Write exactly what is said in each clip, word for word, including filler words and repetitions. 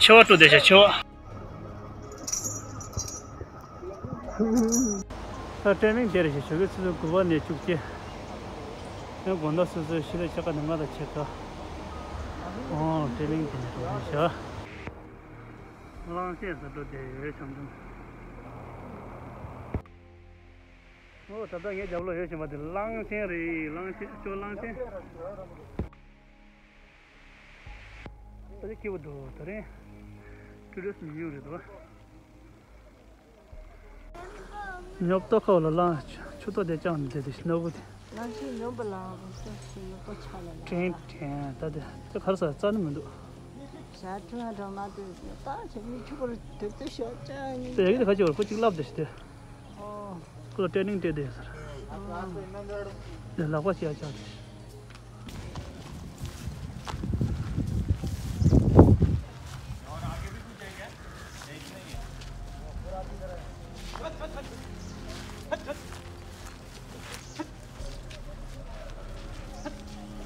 མཆོད་པ་སྤྲོ་བསྡད་ཤག་མཆོད་པ། ད་ཊེ་ནིང་དེ་རེད་ཤག་ཞོགས་ཀས་ཆུ་ཚོད་དགུ་པ་ནས་བཅུ་གཅིག་ཡང་དགོང་དག་སོ་སོའི་ཤེས་རིག་ཆ་ག་ནས་མ་དང་ཆེ་ཁ། ཨོ་ཊེ་ནིང་དེ་ནས་འགྲོ་གི་ཤག་གླང་ཆེན་ས་འགྲོ་བསྡད་ཡོད་ཆམ་ཆམ། ཨོ་ད་ལྟ་ངའི་རྒྱབ་ལོགས་ཡོད་བཞིན་པ་དེ་གླང་ཆེན་རེད། གླང་ཆེན་ཅོ་གླང་ཆེན། ཨ་ཙི་སྐྱིད་པོ་འདུག་ད་རིང་ཊུ་རི་སི་ཊི་ཉུང་ཉུང་རེད་འདུག་ཉོབ་ཏོ་ཁ་བ་ལ་ལངས་ཆུ་ཏོ་དེ་ཅང་མཛད་དེ་ཤི་ནོར་བུ་དེ། ལག་ཤེས་ཉོབ་པ་ལ་སོ་སོ་ནོར་བུ་ཆགས་ལ་ལ། དྲན་དྲན་ད་དེ་དེ་གར་ས་རྩ་ནི་མི་འདུག་ཞག་ཁྲི་ང་གྲོང་ན་དེ་ད་ཆེ་མི་ཆུ་བུར་དུ་དུ་ཤོག་ཅང་ཡིན། དེ་ཡ་གི་དེ་ཁ་ཆེ་བར་ཁོ་གཅིག་ལབ་དེ་ཤི་དེ། ཨོ། ཁོ་ལ་ཊེ་ནིང་སྤྲད་དེ་ཟེར། དེ་ལག་པ་བཅག་བཅག་དེ།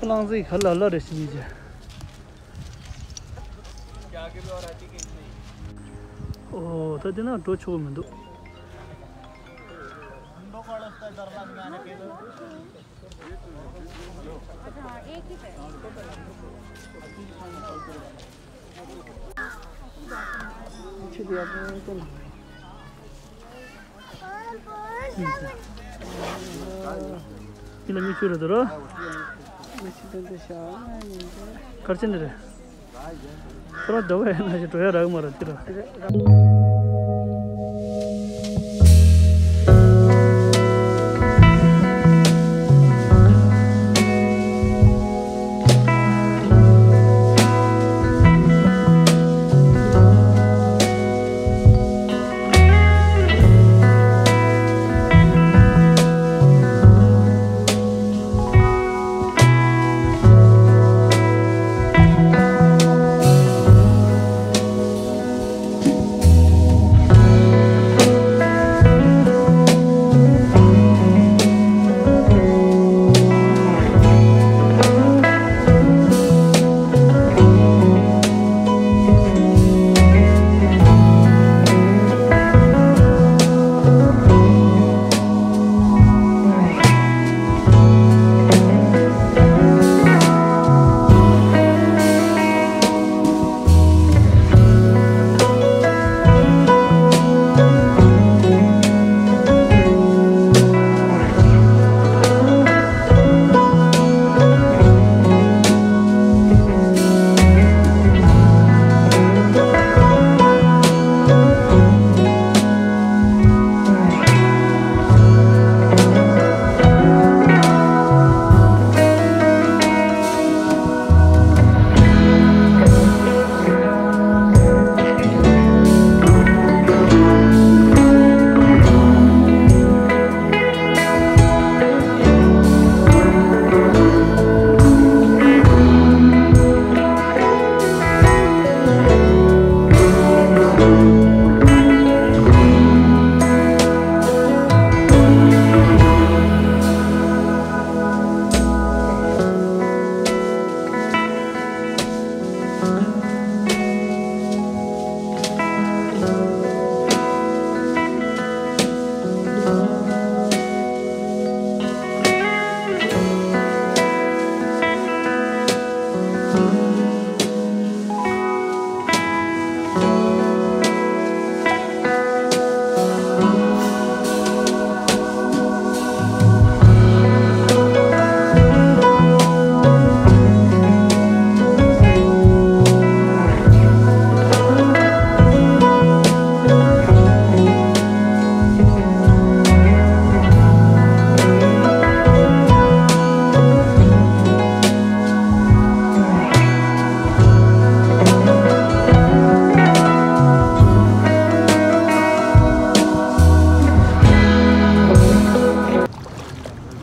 ཁོ་ལང་ཟིག་ཁ་ལ་ལ་རེ་ཞིག་ཡིན་ཅེ། ཨོ་ད་དེ་ན་འགྲོ་ཆོག་གི་མི་འདུག་ཁྱེད་ལ་མིག་ཆུ་རེད་དོ་ར། གར་ཆེན་འདི་རེད། ཁོ་རང་འདྲ་བོ་ཡིན་ན་ཞིག་འགྲོ་ཡ་རག་མ་རེད་དེ་ར།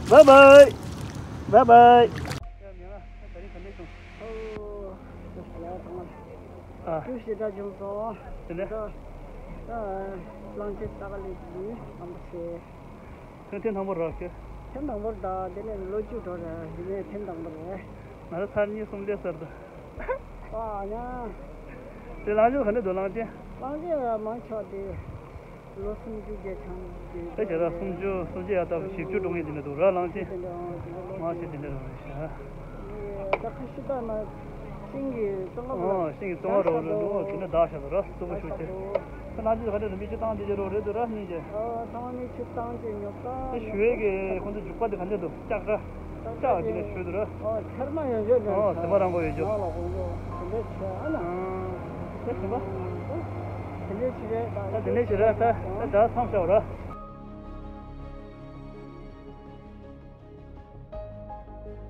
Bye bye. Bye bye. ཨ། ཀུ་ཤུ་ད་བྱུང་སོང་། དེ་ནས། ད་ད་གླང་ཆེན་ས་ག་ལེ་གི་ཨམ་པ་ཤེ། ཐེངས་ཐེངས་དང་པོ་རེད་ཁྱོད། ཐེངས་དང་པོ་རེད། ད་དེ་ནས་ལོ་བཅུ་འགྲོ་རེད། དེ་ནས་ཐེངས་དང་པོ་རེད། ང་ལ་ཚར་གཉིས་གསུམ་སླེབས་ཚར་འདུག་ཨ་ཡ། དེ་གླང་ཆེན་ག་འདྲ་འདུག་གླང་ཆེན། གླང་ཆེན་མང་ཆོག་དེ། ལོ་སུམ་ཅུ་བརྒྱད་ཆང་དེ། དེ་བྱས་ད་སུམ་ཅུ་སུམ་ཅུ་ཡར་ལྟ་བུ་བཞི་བཅུ་འགྲོ་ངེས་དེ་འདྲ་འདུག་ར་གླང་ཆེན། མང་ཆེ་དེ་འདྲ་རེད་ཤག་ད་ཁ་ཤི་ད་ན་ཤིང་གི་ཙོང་ཁ་ཨོ་ཤིང་གི་ཙོང་ཁ་རོ་རེད་འདུག་དེ་འདྲ་བདག་ཤག་ད་ར་གཙོ་བོ་ཤུགས་ཆེ། ད་གླང་ཆེན་ག་འདྲ་རེད། མིག་ཆུ་བཏང་དེ་ཅི་རོ་རེད་འདུག་ར་སྙིང་རྗེ། ཨོ་ཚང་མ་མིག་ཆུ་བཏང་དེ་ཉོབ་ད་ད་ཞུ་ཡས་ཀྱི་ཁོང་ཚོ་རྒྱུག་པ་དེ་ག་འདྲ་འདུག་ལྕགས་ར། ལྕགས་དེ་ནས་ཞུ་འདུག་ར། ཨོ་ཚེར་མ་ཡོད་ཡོད་འདྲ་ཨོ་ཚེར་མ་རང་པོ་ཡོད་ཅོ། ནང་ལ་ཁོང་ཚོ་དེ་འདྲ་བྱས་ཨ་ན། ཨ་དེ་ཞུ་བ། དེ་འདྲ་བྱས་རེད་ད། ད་དེ་འདྲ་བྱས་རེད་ད། ད་ད་མཚམས་བཞག་ར།